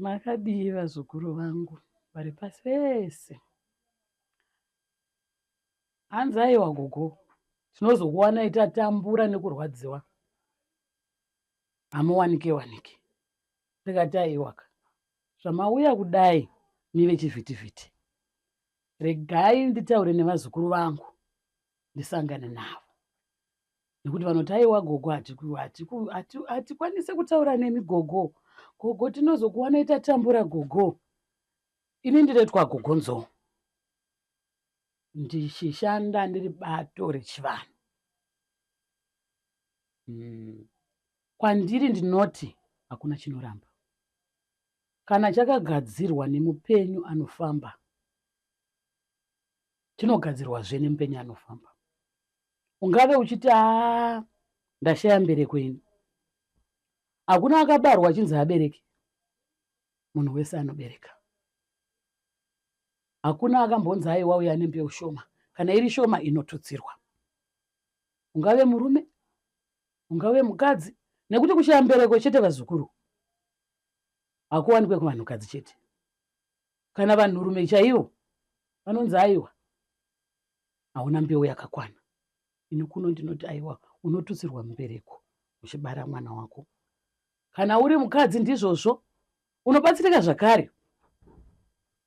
Makadii vazukuru vangu vari pasi pese? Hanzi aiwa gogo, tinozokuwanai tatambura nekurwadziwa. Hamuwanike wanike. Ndikati aiwaka, zvamauya kudai mive chivhitivhiti. Regai nditaure nevazukuru vangu ndisangane navo. Nekuti vanoti aiwa gogo hatikwanise kutaura nemi gogo. Gogo tinozokuwanai tatambura gogo. Ini ndinoitwa gogo Nzou. Ndichishanda ndiri bato rechivanhu. Kwandiri ndinoti hakuna chinoramba. Kana chakagadzirwa nemupenyu anofamba, chinogadzirwazve nemupenyu anofamba. Ungave uchiti haa ndashaya mbereko ini. Hakuna akabarwa achinzi abereke. Munhu wese anobereka. Hakuna akambonzi aiwa uyo ane mbeu shoma. Kana iri shoma inotutsirwa. Ungave murume, ungave mukadzi, nekuti kushaya mbereko chete vazukuru hakuwanikwe kuvanhukadzi chete. Kana vanhurume chaivo vanonzi aiwa hauna mbeu yakakwana. Ini kuno ndinoti aiwa unotutsirwa mbereko uchibara mwana wako. Kana uri mukadzi ndizvozvo unobatsirika zvakare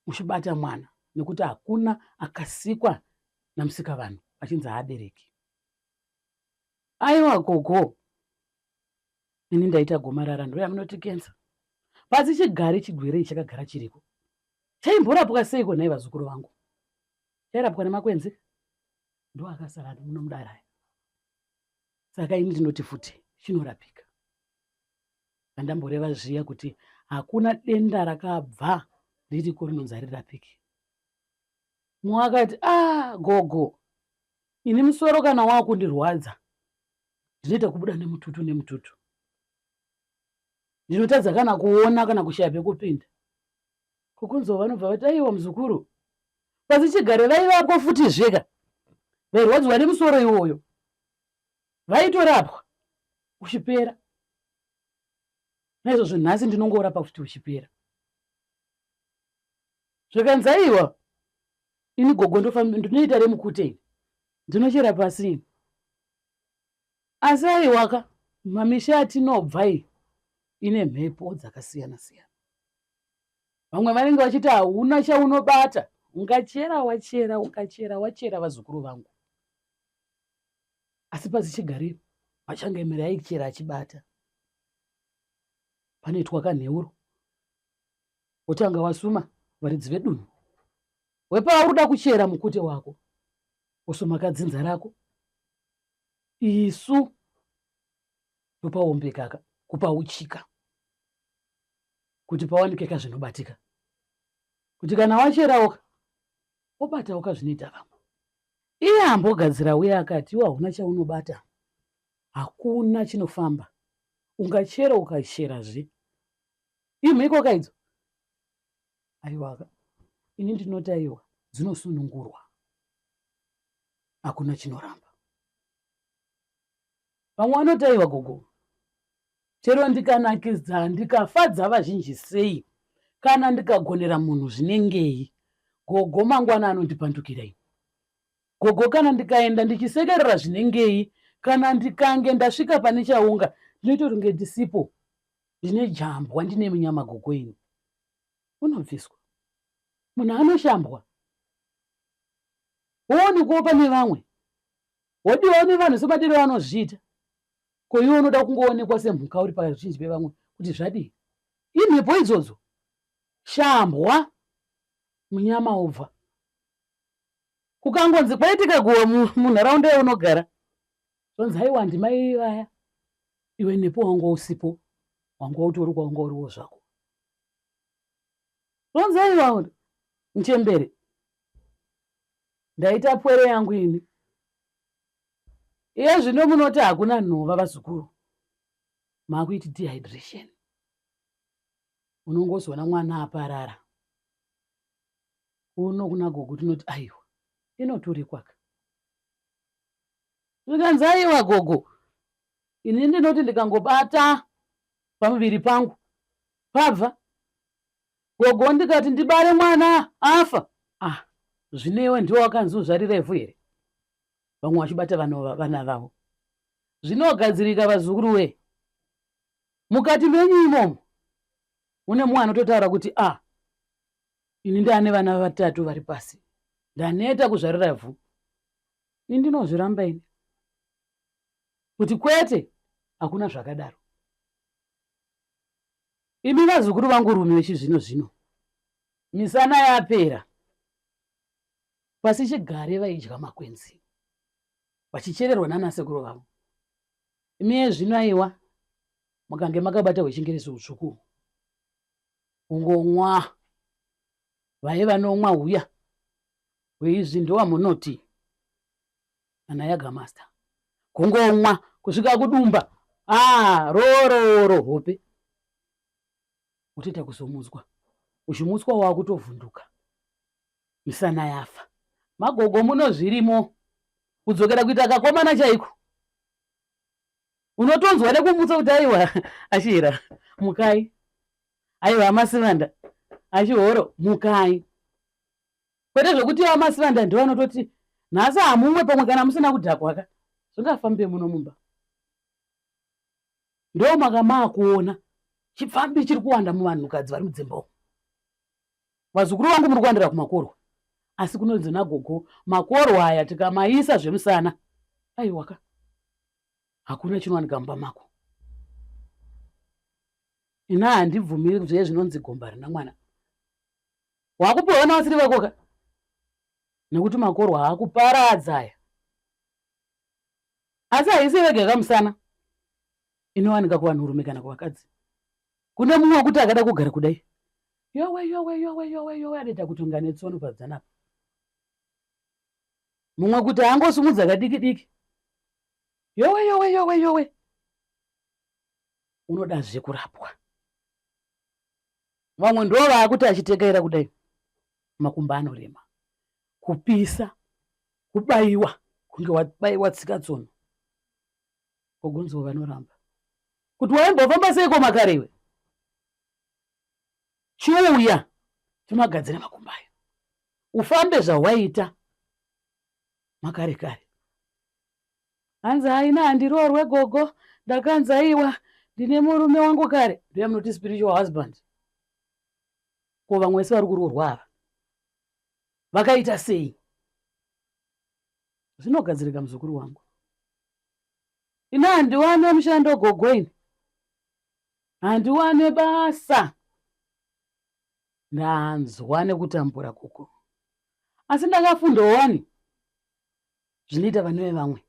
uchibata mwana nekuti hakuna akasikwa namusikavanhu achinzi haabereki. Aiwa gogo, ini ndaita gomarara ndoyamunoti kensa. Pasi chigare chigwere ichi chakagara chiriko. Chaimborapwa seiko nhai vazukuru vangu? Chairapwa nemakwenzi? Ndo akasara muno mudare aya. Saka ini ndinoti futi chinorapika. Andamboreva zviya kuti hakuna denda rakabva ririko rinonzi harirapiki. Mumwe akati ah gogo, ini musoro kana wakundirwadza ndinoita kubuda nemututu nemututu. Ndinotadza kana kuona kana kushaya pekupinda. Kukunzwa vanobva vati aiwa muzukuru, pasi chigare vaivapo futi zveka vairwadziwa nemusoro iwoyo vaitorapwa uchipera. Naizvozvo nhasi ndinongorapa futi uchipera. Zvikanzi aiwa ini gogo ndinoita remukute ini ndinochera pasi ini. Asi aiwaka mamisha atinobva iyi ine mhepo dzakasiyana siyana. Vamwe vanenge vachiti hauna chaunobata, ungachera wachera ukachera wachera vazukuru vangu. Asi pasi chigare machangamire aichera achibata. Panoitwa kanheuro wotanga wasuma varidzi vedunhu wepauri kuda kuchera mukute wako wosuma kadzinza rako isu topaombekaka kupauchika kuti pawanike kazvinobatika kuti kana wacherawoka wobatawo kazvinoita vamwe. Iye ambogadzira uye akati iwe hauna chaunobata, hakuna chinofamba, ungachera ukacherazve. Imhiko kaidzo? Aiwaka, ini ndinoti aiwa dzinosunungurwa, hakuna chinoramba. Vamwe vanoti aiwa gogo, chero ndikanakidza ndikafadza vazhinji sei, kana ndikagonera munhu zvinengei, gogo mangwana anondipandukira ini. Gogo kana ndikaenda ndichisekerera zvinengei, kana ndikange ndasvika pane chaunga ndinoita kunge ndisipo, ndine jambwa, ndine munyama gogo ini. Unobviswa. Munhu anoshambwa. Woonekwawo pane vamwe. Wodiwawo nevanhu semadiro avanozviita. Ko iwe unoda kungoonekwa semhuka uri pazhinji pevamwe kuti zvadii? Imhepo idzodzo. Shambwa munyama wobva. Kukangonzi kwaitika guwa munharaunda yaunogara, zvonzi haiwa ndimai vaya, iwe nepo wanga usipo, wanga utori kwawanga uriwo zvako. Zvonzi haiwa muchembere, ndaita pwere yangu ini. Iye zvino munoti hakuna nhova vazukuru, makuiti dehydration. Unongozoona mwana aparara. Kuno kuna gogo tinoti aiwa inoturikwaka. Zvikanzi aiwa gogo, ini ndinoti ndikangobata pamuviri pangu pabva. Gogo ndikati ndibare mwana afa. Ah, zvino iwe ndiwe wakanzi uzvarire ivhu here? Vamwe vachibata vana vavo. Zvinogadzirika vazukuru wee. Mukati menyu imomo mune mumwe anototaura kuti ah, ini ndane vana vatatu vari pasi. Ndaneta kuzvarira ivhu. Ini ndinozviramba ini. Kuti kwete, hakuna zvakadaro. Imi vazukuru vangu rume vechizvino zvino, misana yapera. Pasi chigare vaidya makwenzi vachichererwa nana sekuru vavo. Imi yezvino aiwa mukange makabata hwechingerezi hutsvuku kungomwa vaye vanomwa huya hweizvi ndowamunoti ana yaga master kungomwa kusvika kudumba ah rororo hope utoita kuzomutswa uchimutswa wakutovhunduka misana yafa magogo muno zvirimo kudzokera kuita kakomana chaiko unotonzwa nekumutsa kuti aiwa achihera mukai aiwa amasivanda achihoro mukai kwete zvekuti vamasivanda ndivo vanototi nhasi hamumwe pamwe kana musina kudhakwa ka zvingafambe muno mumba ndo maka maakuona chipfambi chiri kuwanda muvanhukadzi vari mudzimba umu vazukuru vangu muri kuwandira kumakorwa asi kunonzi nagogo makorwa aya tikamaisa zvemusana aiwaka hakuna chinowanika mumba mako ina handibvumiri zviye zvinonzi gomba rina mwana wakupiwa vana vasiri vako ka nekuti makorwa aakuparadza aya asi haisi vega kamusana inowanika kuvanhurume kana kuvakadzi kune mumwe wekuti akada kugara kudai yowe yowe yowe yowe yowe anoita kutonga netsono padzanapa mumwe kuti angosumudza kadiki diki yowe yowe yowe yowe unoda zvekurapwa Vamwe ndo vaakuti achitekaira kudai makumbo anorema, kupisa, kubaiwa kunge wabaiwa tsika tsono. Gogonzo vanoramba kuti waimbofamba seiko makare iwe, chiuya timagadzire makumbo ayo ufambe zvawaita makare kare. Hanzi haina handiroorwe gogo ndakanzi aiwa ndine murume wangu kare ndoya munoti spiritual husband ko vamwe vese vari kuroorwa ava vakaita sei zvinogadzirika muzukuru wangu ini handiwane mushando gogo ini handiwane basa ndanzwa nekutambura gogo asi ndakafundawo wani zvinoita vane vevamwe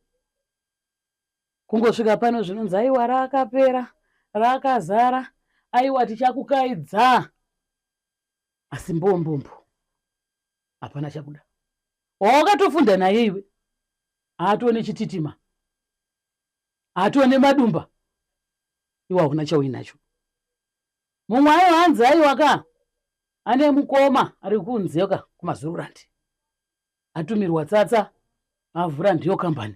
kungosvika pano zvinonzi aiwa rakapera rakazara aiwa tichakukaidza asi mbombombo hapana chabuda wawakatofunda naye iwe haatone chititima haatone madumba iwe hauna chauinacho mumwe ayo hanzi aiwa ka ane mukoma ari kunze ka kumazururandi atumirwa tsatsa avhura ndiyo kambani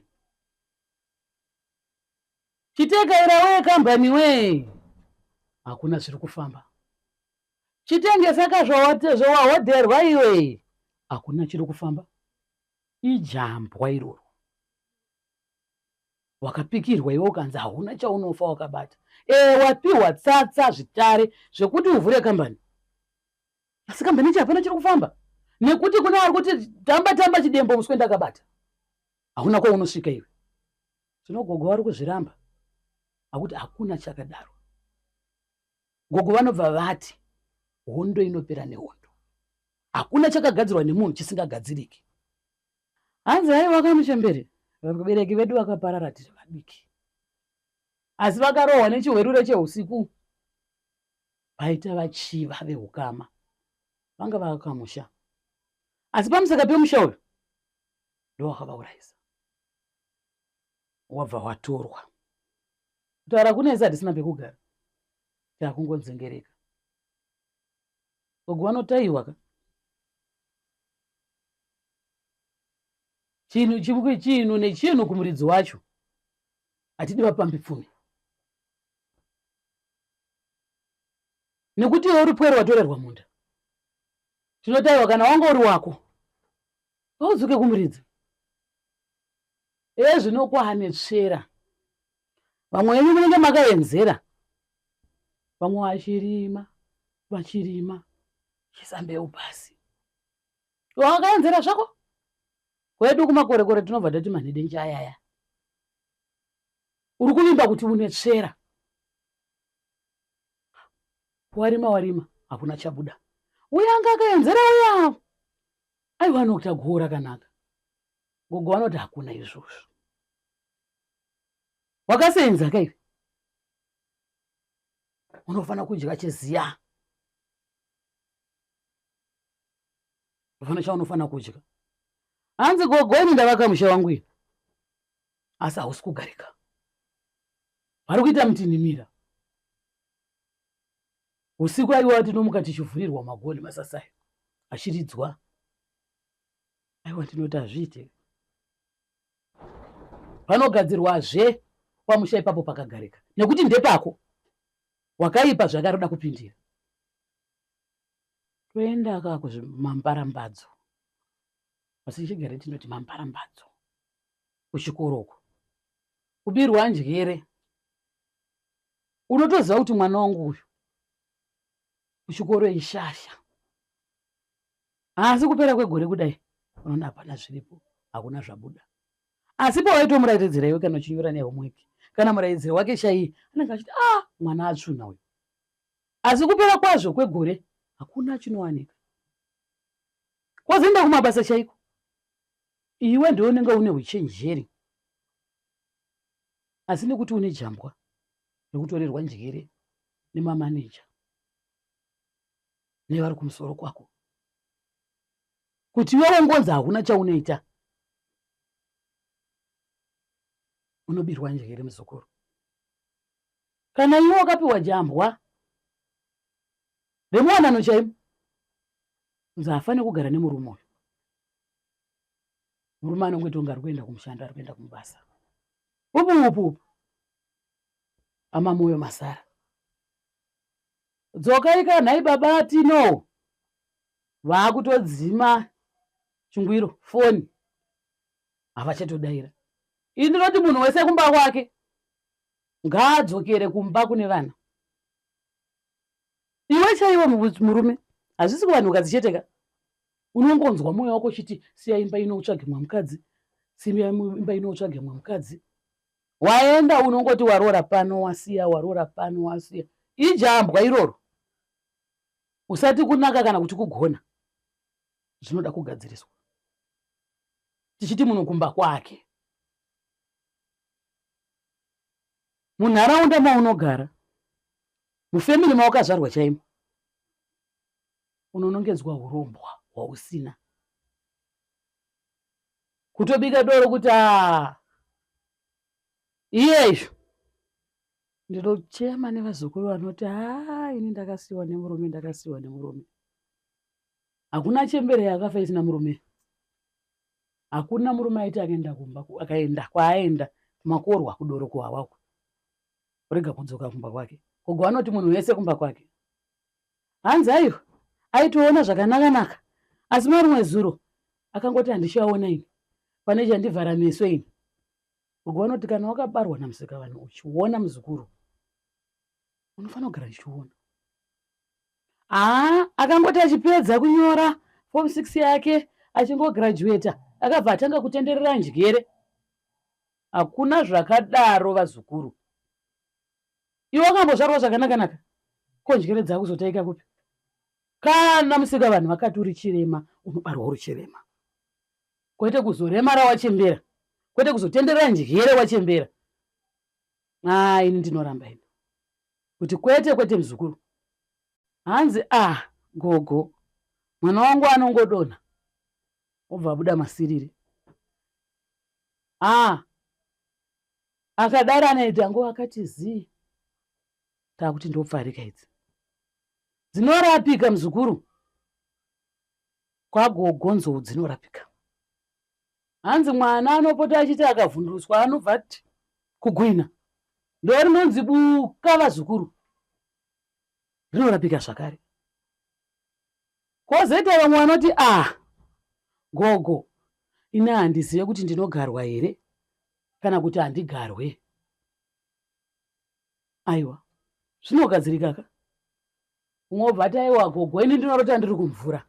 chitekaira wee kambani wee hakuna zviri kufamba chitengesa ka zvawahodherwa iwe hakuna chiri kufamba ijambwa iroro wakapikirwa iwe ukanzi hauna chaunofa wakabata e wapiwa tsatsa zvitare zvekuti uvhure kambani asi kambani ichi hapana chiri kufamba nekuti kune ari kuti tamba tamba chidembo muswe ndakabata hauna kwaunosvika iwe zvino gogo vari kuzviramba akuti hakuna chakadaro gogo vanobva vati hondo inopera nehondo hakuna chakagadzirwa nemunhu chisingagadziriki hanzi aiwa kamuchembere vabereki vedu vakaparara tiri vadiki asi vakarohwa nechihwerure cheusiku vaita vachiva vehukama vanga vakamusha asi pamusaka pemusha uyu ndowakavaurayisa wabva watorwa kutaura kunesa hatisina pekugara takungonzengereka gogo vanotaiwa ka chinhu chimwe chinhu nechinhu kumuridzi wacho hatidi vapambi pfumi nekuti iwe uri pwere watorerwa munda. Tinoti aiwa kana wanga uri wako ngaudzoke kumuridzi. Ezvino kwaane tsvera. Vamwe venyu munenge makaenzera. Vamwe vachirima, vachirima, chiisa mbeu pasi. Wakaenzera zvako? Kwedu kumakorekore tinobva tati manhedenje ayaya. Uri kuvimba kuti une tsvera. Warima warima hakuna chabuda. Uya anga akaenzera uya. Aiwa anokuta goho rakanaka. Gogo vanoti hakuna izvozvo. Wakasenza ka iwe? Unofanira kudya cheziya. Hapana chaunofanira kudya. Hanzi gogo ini ndavaka musha wangu ini. Asi hausi kugarika. Vari kuita mutinhimira. Usiku aiwa tinomuka tichivhurirwa magoni masasai achiridzwa. Aiwa ndinoti hazviite. Panogadzirwazve pamusha ipapo pakagarika nekuti ndepako. Wakaipa zvakaroda kupindira. Toenda ka kuzvimambarambadzo. Asi chigare tinoti mambarambadzo. Kuchikoro uko. Kubirwa njere. Unotoziva kuti mwana wangu uyu kuchikoro ishasha. Asi kupera kwegore kudai unoona hapana zviripo, hakuna zvabuda. Asi pawaitomuratidzira iwe kana uchinyora nehomework kana muraidziri wake chaiye anenge achiti ah mwana atsvuna uyu. Asi kupera kwazvo kwegore hakuna chinowanika. Wozoenda kumabasa chaiko iwe ndiwe unenge une uchenjeri asi nekuti une jambwa rekutorerwa njere nemamaneja nevari kumusoro kwako kuti iwe wongonzi hakuna chaunoita unobirwa njere muzukuru. Kana iwe wakapiwa jambwa remuwanano chaimo kunzi haafaniri kugara nemurume uyu. Murume anongoita kunge ari kuenda kumushando, ari kuenda kumubasa. Upu upu upu. Amamoyo masara. Dzokai ka nhai baba Tino. Vakutodzima chungwiro foni. Havachatodaira. Ini ndinoti munhu wese kumba kwake ngaadzokere kumba kune vana. Iwe chaiwe murume hazvisi kuvanhukadzi chete ka. Unongonzwa moyo wako uchiti siya imba ino utsvage mumwe mukadzi, siya imba ino utsvage mumwe mukadzi. Waenda unongoti waroora pano wasiya, waroora pano wasiya. Ijambwa iroro. Usati kunaka kana kuti kugona zvinoda kugadziriswa. Tichiti munhu kumba kwake. Munharaunda maunogara, mufamily mawakazvarwa chaimo, unonongedzwa hurombwa hwausina. Kutobika doro kuti aa iyeyu ndinochema nevazukuru vanoti haa ini ndakasiiwa nemurume ndakasiiwa nemurume. Hakuna chembere yakafa isina murume. Hakuna murume aiti akaenda kumba akaenda kwaaenda kumakorwa kudoro kuhawako rega kudzoka kumba kwake. Gogo anoti munhu wese kumba kwake. Hanzi aiwa aitoona zvakanaka-naka asi marimwe zuro akangoti handichaona ini pane chandivhara meso ini. Gogo vanoti kana wakabarwa naMusikavanhu uchiona muzukuru unofanira kugara uchiona. Haa akangoti achipedza kunyora form 6 yake achingograduata akabva atanga kutenderera njere. Hakuna zvakadaro vazukuru. Iwe wakambozvarwa zvakanaka-naka ko njere dzakuzotaika kupi? Kana musika vanhu vakati uri chirema unobarwa uri chirema. Kwete kuzoremara wachembera. Kwete kuzotenderera njere wachembera. Ah, ini ndinoramba ini. Kuti kwete kwete muzukuru. Hanzi ah gogo mwana wangu anongodonha obva abuda masiriri. Ah akadaro anoita nguva akati zii takuti ndopfarika idzi dzinorapika muzukuru kwagogo nzou dzinorapika hanzi mwana anopota achiti akavhundutswa anobva ati kugwina ndorinonzi buka vazukuru rinorapika zvakare. Kwozoita vamwe vanoti ah gogo ini handizive kuti ndinogarwa here kana kuti handigarwe. Aiwa zvinogadzirika ka. Umwe obva ati aiwa gogo ini ndinorota ndiri kumvura.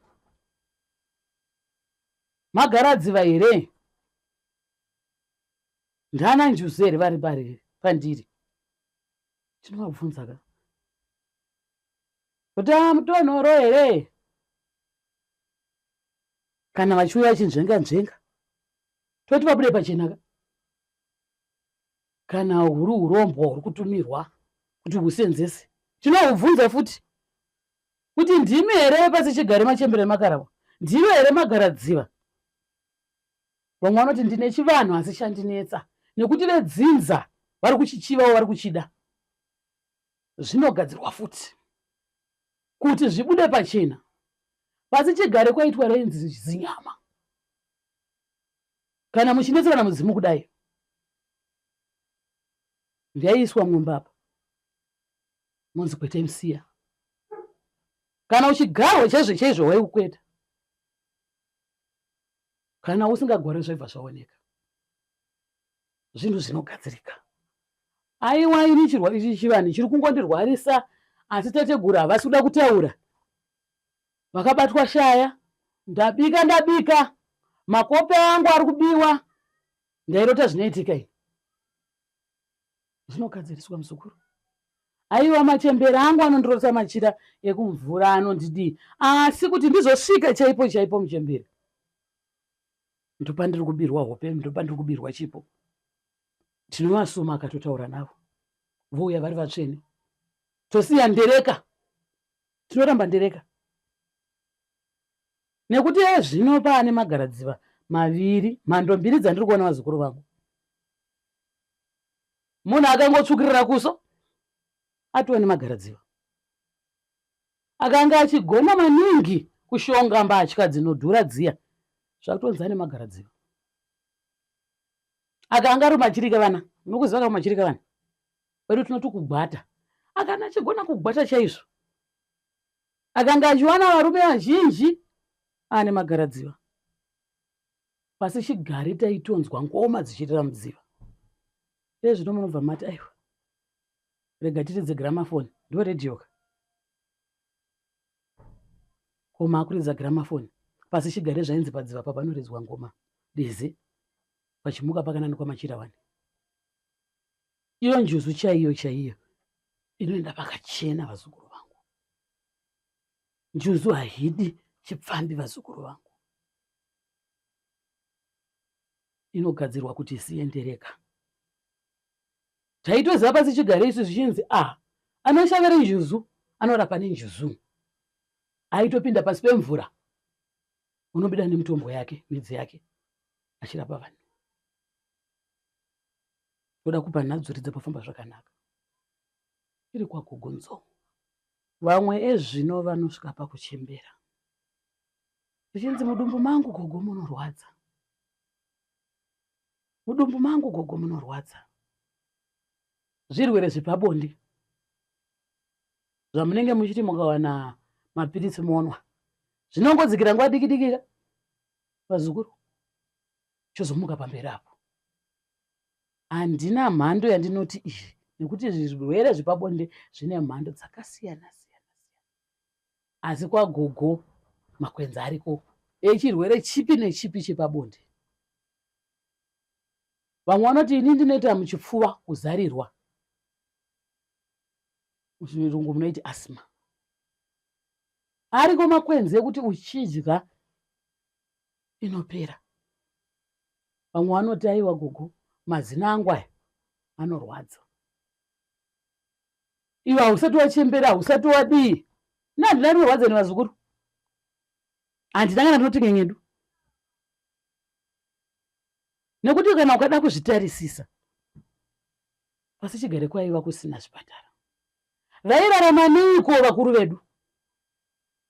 Magaradziva here? Ndana njuzu here vari pari pandiri? Tinovabvunza ka. Kuti ah mutonhoro here? Kana vachiuya vachinzvenga nzvenga. Toti vabude pachena ka. Kana huri hurombwa huri kutumirwa kuti husenzese. Tinohubvunza futi. Kuti ndimi here pasichigare machembere makarahwa? Ndimi here magaradziva? Vamwe vanoti ndine chivanhu asi chandinetsa nekuti vedzinza vari kuchichivawo vari kuchida. Zvinogadzirwa futi kuti zvibude pachena. Pasichigare kwaitwa reinzi zinyama. Kana muchinetserana mudzimu kudai ndaiiswa mwombe apa monzi kwete musiya. Kana uchigarwa chaizvo chaizvo waiukweta. Kana usingagwari zvaibva zvaoneka. Zvinhu zvinogadzirika. Aiwa ini ichi chivanhu chiri kungondirwarisa asi tateguru havasi kuda kutaura. Vakabatwa shaya. Ndabika ndabika. Makope angu ari kubiwa. Ndairota zvinoitika ini. Zvinogadziriswa muzukuru. Aiwa machembere angu anondirotsa machira ekumvura anondidii asi kuti ndizosvika chaipo chaipo muchembere ndopandiri kubirwa hope ndopandiri kubirwa chipo tinovasuma akatotaura navo vouya vari vatsvene tosiya ndereka tinoramba ndereka nekuti ezvino paane magaradziva maviri mhando mbiri dzandiri kuona vazukuru vangu Munhu akangotsvukirira kuso atova nemagaradziva. Akanga achigona maningi kushonga mbatya dzinodhura dziya zvakutonzi ane magaradziva. Akanga ari machirika vana, munokuziva ka machirika vana kwedu tinoti kugwata. Akanga achigona kugwata chaizvo. Akanga achiwana varume vazhinji ane magaradziva. Pasi chigare taitonzwa ngoma dzichirira mudziva. Ezvino munobva mati aiwa rega tiridze gramafoni ndo radio ka. Ko makuridza gramafoni pasi chigare zvainzi padziva pa panoridzwa ngoma deze pachimuka pakananikwa machira wani. Iyo njuzu chaiyo chaiyo inoenda pakachena vazukuru vangu. Njuzu haidi chipfambi vazukuru vangu. Inogadzirwa kuti isiendereka. Taitoziva pasi chigare isu zvichinzi a ah, anoshavira njuzu anorapa nenjuzu. Aitopinda pasi pemvura unobuda nemitombo yake midzi yake achirapa vanhu. Toda kupa nhadzuridza pafamba zvakanaka. Iri kwaGogo Nzou. Vamwe ezvino vanosvika pakuchembera. Zvichinzi mudumbu mangu gogo munorwadza. Mudumbu mangu gogo munorwadza. Zvirwere zvepabonde zvamunenge muchiti mukawana mapiritsi monwa zvinongodzikira nguva diki diki ka vazukuru chozomuka pamberi apo. Handina mhando yandinoti iyi nekuti zvirwere zvepabonde zvine mhando dzakasiyana siyana. Asi kwagogo makwenzi ariko echirwere chipi nechipi chepabonde. Vamwe vanoti ini ndinoita muchipfuva kuzarirwa. Muchirungu munoiti asthma. Ariko makwenzi ekuti uchidya inopera. Vamwe vanoti aiwa gogo mazino angu aya anorwadza. Iwe hausati wachembera hausati wadii. Ini handina rinorwadza nevazukuru. Handina kana ndinoti ngengedu. Nekuti kana ukada kuzvitarisisa pasi chigare kwaiva kusina zvipatara. Vairarama neiko vakuru vedu?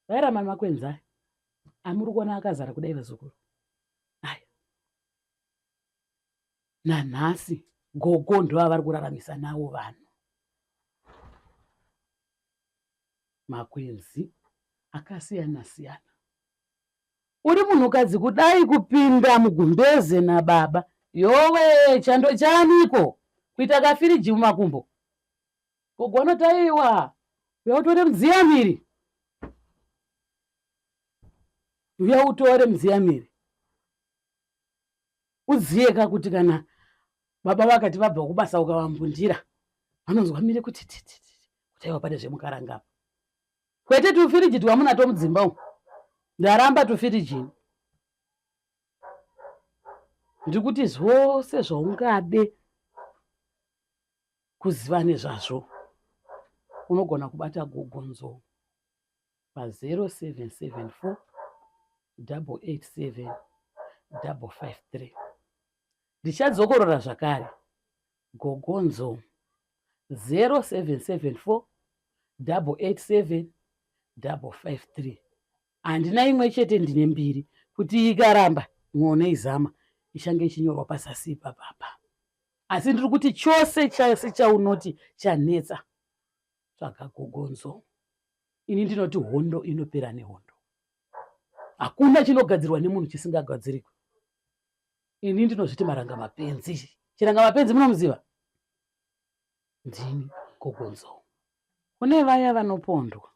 Vairarama nemakwenzi aya amuri kuona akazara kudai vazukuru. Aya. Nanhasi gogo ndoavari kuraramisa nawo vanhu. Makwenzi akasiyana siyana. Uri munhukadzi kudai kupinda mugumbeze nababa. Yowe chando chaaniko kuita kafiriji mumakumbo. Gogo anoti aiwa uya utore mudziyamiri. Uya utore mudziyamiri. Uziye ka kuti kana baba vakati vabva kubasa ukavambundira vanonzwa mire kuti tititi kuti aiwa pane zvemukaranga apa. Kwete tufiriji twamunato mudzimba umu. Ndaramba tufiriji. Ndiri kuti zvose zvaungade kuziva nezvazvo unogona kubata gogo Nzou pa 0774 887 553. Ndichadzokorora zvakare gogo Nzou 0774 887 553. Handina imwe chete, ndine mbiri. Kuti ikaramba imwe unoizama ichange ichinyorwa pazasi ipapapa. Asi ndiri kuti chose chose chaunoti chanetsa tsvaga gogo Nzou. Ini ndinoti hondo inopera nehondo. Hakuna chinogadzirwa nemunhu chisingagadzirikwi. Ini ndinozviti maranga mapenzi. Chiranga mapenzi munomuziva? Ndini gogo Nzou. Kune vaya vanopondwa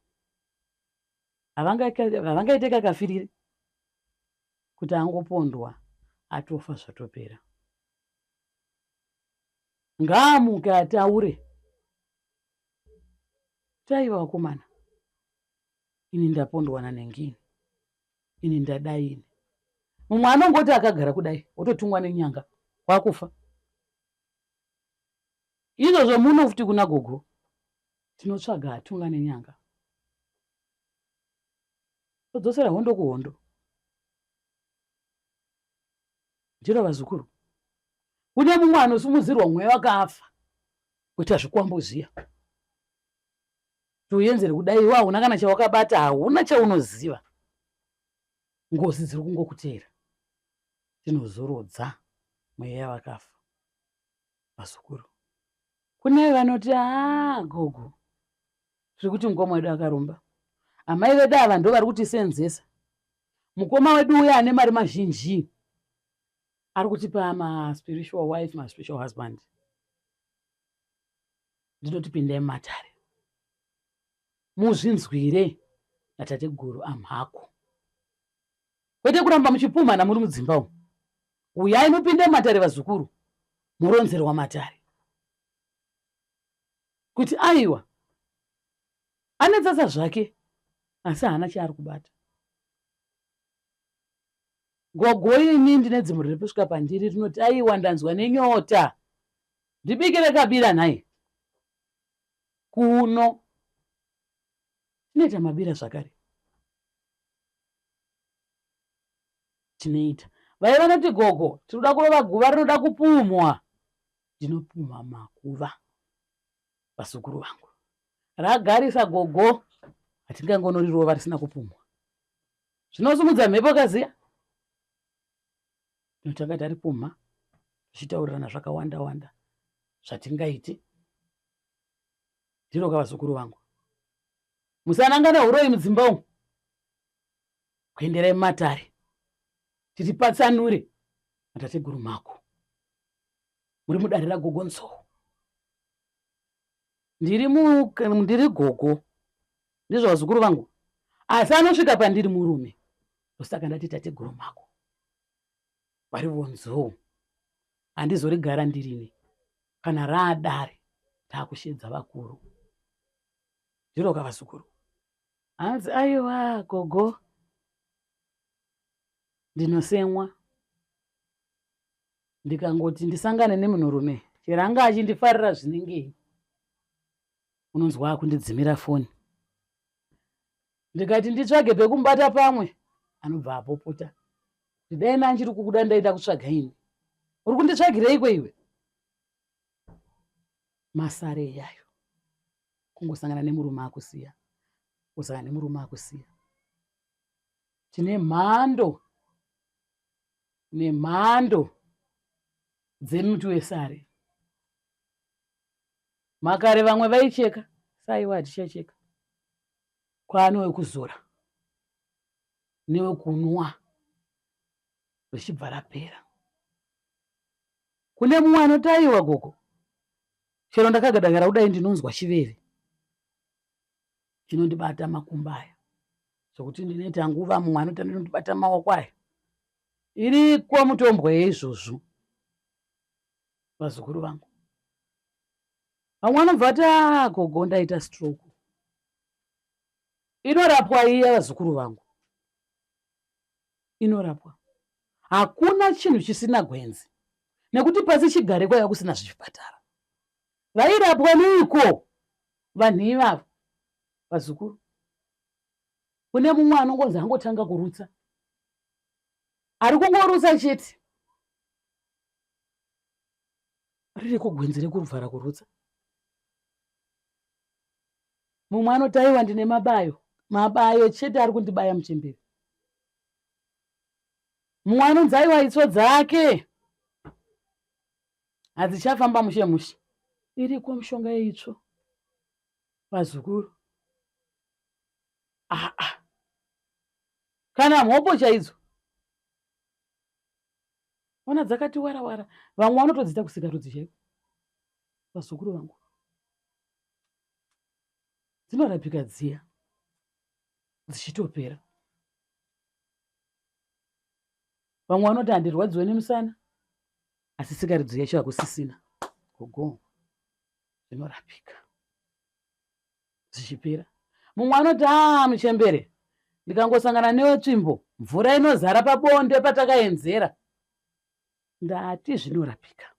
havangaite kakafirire kuti angopondwa atofa zvatopera. Ngaamuke ataure. Taiva vakomana, ini ndapondwa nanengini, ini ndadai ini. Mumwe anongoti akagara kudai ototungwa nenyanga kwakufa. Izvozvo muno futi kuna gogo tinotsvaga atunga nenyanga todzosera hondo kuhondo. Ndiro vazukuru. Kune mumwe anosumudzirwa mweya wakafa kuita zvikwambo zviya. Toyenzere kudai iwe hauna kana chawakabata, hauna chaunoziva. Ngozi dziri kungokuteera. Tinozorodza mweya wakafa vazukuru. Kune vanoti haa gogo tiri kuti mukoma wedu akaromba. Amai vedu ava ndo vari kutisenzesa. Mukoma wedu uya ane mari mazhinji ari kutipa maspiritual wife maspiritual husband. Ndinoti pindai mumatare muzvinzwire natateguru amhako, kwete kuramba muchipumhana muri mudzimba umu. Uyai mupinde mumatare vazukuru, muronzerwa matare kuti aiwa ane tsatsa zvake asi haana chaari kubata. Gogo ini ndine dzimwe riri kusvika pandiri rinoti aiwa ndanzwa nenyota ndibikire kabira nhai. Kuno tinoita mabira zvakare tinoita. Vaiva vanoti gogo tinoda kurova guva rinoda kupumhwa. Ndinopumha makuva vazukuru vangu. Ragarisa gogo hatingangonorirova risina kupumhwa. Zvinosumudza mhepo kaziya. Tinotanga taripumha tichitaurirana zvakawanda wanda zvatingaite. Ndiro ka vazukuru vangu. Musanangana huroyi mudzimba umu. Kuenderai mumatare titipatsanure natateguru mako. Muri mudare ragogo Nzou. Ndiri mu ndiri gogo. Ndizvo vazukuru vangu. Asi anosvika pandiri murume. Ndosaka ndati tateguru mako. Vari vonzou. Handizorigara ndirini. Kana raadare takushedza vakuru. Ndiro ka vazukuru. Hanzi aiwa gogo ndinosemwa. Ndikangoti ndisangane nemunhurume chero anga achindifarira zvinengei unonzwa akundidzimira foni. Ndikati nditsvage pekumubata pamwe anobva apopota. Kuti dai ndanga ndiri kukuda ndaida kutsvaga ini. Uri kunditsvagireiko iwe? Masare iyayo. Kungosangana nemurume akusiya. Kusangana nemurume akusiya. Tine mhando nemhando dzemuti wesare. Makare vamwe vaicheka, saiwa hatichacheka. Kwaane wekuzora newekunwa. Richibva rapera. Kune mumwe anoti aiwa gogo, chero ndakagadagara kudai ndinonzwa chiveve chinondibata makumbo aya zvekuti ndinoita nguva mumwe anoti ndinondibata maoko aya. Iriko mutombwa yeizvozvo vazukuru vangu. Vamwe vanobva vati ah gogo ndaita stroke. Inorapwa iya vazukuru vangu. Inorapwa. Hakuna chinhu chisina gwenzi nekuti pasi chigare kwaiva kusina zvipatara. Vairapwa neiko vanhu ivavo vazukuru? Kune mumwe anongonzi angotanga kurutsa, ari kungorutsa chete, ririko gwenzi rekuvhara kurutsa. Mumwe anoti aiwa ndine mabayo, mabayo chete ari kundibaya muchembere. Mumwe anonzi aiwa itsvo dzake hadzichafamba mushe mushe. Iriko mishonga yeitsvo vazukuru. Aa, kana mhopo chaidzo ona dzakati wara wara, vamwe vanotodziita kusikarudzi chaiko vazukuru vangu. Dzinorapika dziya dzichitopera. Vamwe vanoti handirwadziwe nemusana asi sikarudzi yacho hakusisina. Gogo zvinorapika zvichipera. Mumwe anoti aa muchembere ndikangosangana newe tsvimbo mvura inozara pabonde patakaenzera. Ndati zvinorapika.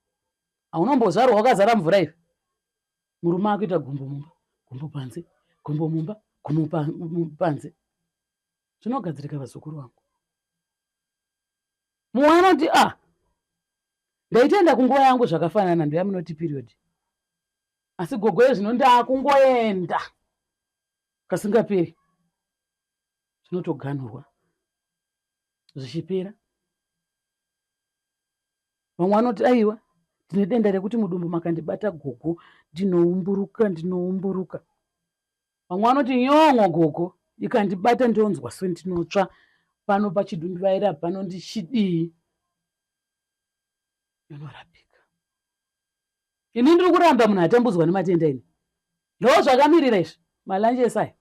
Haunombozvarwa wakazara mvura iwe. Murume akuita gumbo mumba, gumbo panze, gumbo mumba, gumbo panze. Zvinogadzirika vazukuru vangu. Mumwe anoti ah ndaitoenda kunguva yangu zvakafanana ndoyamunoti period. Asi gogo yezvino ndakungoenda kasingaperi. Zvinotoganhurwa zvichipera. Vamwe vanoti aiwa ndine denda rekuti mudumbu makandibata gogo ndinoumburuka ndinoumburuka. Vamwe vanoti nyon'o gogo ikandibata ndonzwa sendinotsva pano pachidunduvaira pano ndichidii. Inorapika. Ini ndiri kuramba munhu atambudzwa nematenda ini. Ndo zvakamirira izvi malanje ese aya.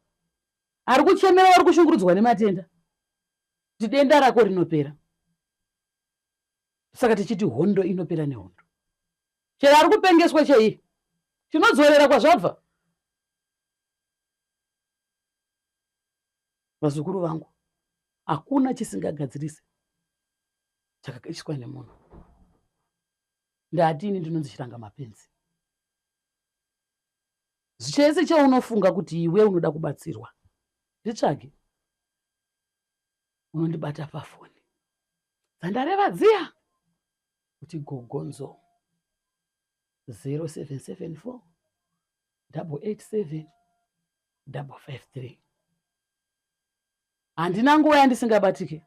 Ari kuchemera vari kushungurudzwa nematenda. Kuti denda rako rinopera. Saka tichiti hondo inopera nehondo. Chero ari kupengeswa chaiye. Tinodzorera kwazvabva. Vazukuru vangu, hakuna chisingagadzirise chakaiswa nemunhu. Ndati ini ndinonzi chiranga mapenzi. Chese chaunofunga kuti iwe unoda kubatsirwa, nditsvage. Unondibata pafoni dzandareva dziya kuti gogonzo 0774 887 553. Handina nguva yandisingabatike.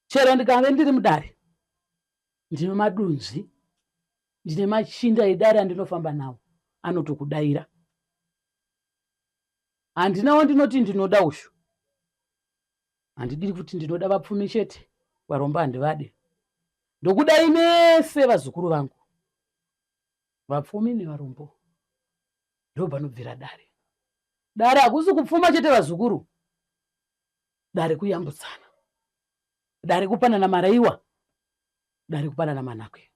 Chero ndikave ndiri mudare, ndine madunzvi, ndine machinda edare andinofamba nawo anotokudaira. Handinawo ndinoti ndinoda ushu. Handidi kuti ndinoda vapfumi chete, varombo handivade. Ndokudai mese vazukuru vangu, vapfumi nevarombo. Ndopanobvira dare. Dare hakusi kupfuma chete vazukuru. Dare kuyambutsana. Dare kupanana maraiwa. Dare kupanana manakwe.